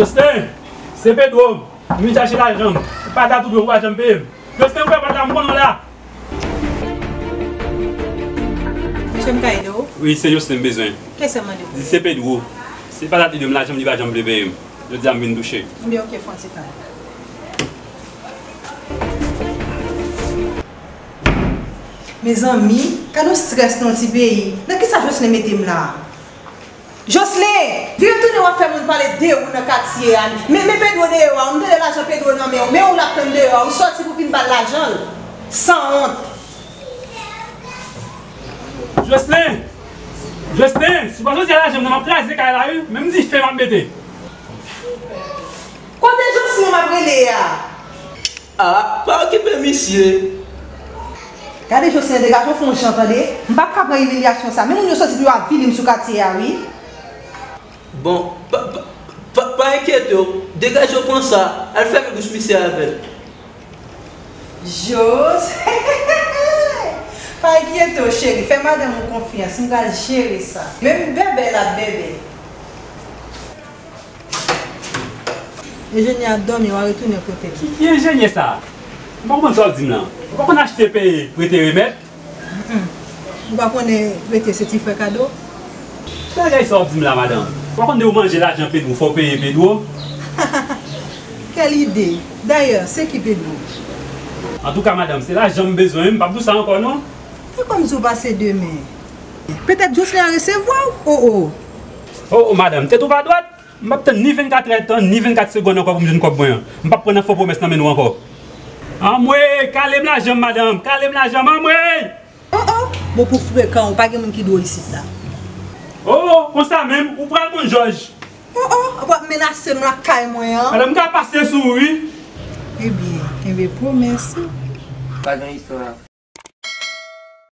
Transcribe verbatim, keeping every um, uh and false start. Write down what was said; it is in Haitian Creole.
Jocelyn, se Pedro. M vin chache lajan m. Patat ou dwe, ou pa janm peye m. Jocelyn, ouvè pòt la, m konnen w la. Mesye, m ka ede w? Wi, se Jocelyn m bezwen. Kiyès m mande w? Di se Pedro. Se patat li dwe m lajan m, li pa janm vle peye m. Jodi a m vin touche. Ebyen, oke, fè yon ti tan. Mezanmi, gad yon strès nan yon ti peyi. Nan kisa Jocelyn mete m la? Jocelyn! Vire tounen w ap fè moun pale de ou nan katye a. Men, men Pedro deyò a, m tande lajan Pedro nan men w. Men ou l ap tann deyò a, ou sòti pou vin ba l lajan l. Sanwont! Jocelyn! Jocelyn! Si w pa soti a lajan m nan, m ap kraze kay la wi. Menm dife m ap mete. Kote Jocelyn m ap rele a? Ah, pa okipe misye. Gade Jocelyn, degaje w fè yon jan tande. M p ap ka pran imilyasyon sa. Men moun yo soti pou yo avili m sou katye a wi. Bon, pa, pa, pa, pa enkyete w. Degaje w pran sa. Al fèmen bouch misye avè l. Jos. Pa enkyete w cheri. Fè madanm ou konfyans. M pral jere sa. Menm bèbè l ap bèbè. Enjenyè ap dòmi, w a retounen kote l. Ki, ki enjenyè sa? M pa konprann sa w ap di m lan. Ou pa konn achte, peye, prete, remèt? Mm-mm. Ou pa konnen prete se ti frè kado? Ki bagay sa w ap di m la, madanm? Ou pa konn de ou manje lajan Pedro, fò w peye Pedro? Kèl ide! Dayè, se ki Pedro? Antouka, madanm, se lajan m bezwen wi, m p ap di w sa ankò non. E kòmsi w pase de men? Petèt Jocelyn an resevwa w? O, o! O, o, madanm, tèt ou pa dwat? M p ap tann ni vennkat èdtan, ni vennkat segonn ankò pou m jwenn kòb mwen an. M p ap pran nan fo pwomès nan men nou ankò. Anmwey, kale m lajan m, madanm, kale m lajan m, anmwey! O, o! Bon, pou frekan, ou pa gen moun ki dwe w isit la. O, o, konsa menm, ou pral konn jòj. O, o! W ap menase m lakay mwen an. Madanm, m ka pase sou ou wi. Ebyen, kenbe pwomès ou. Pa gen istwa.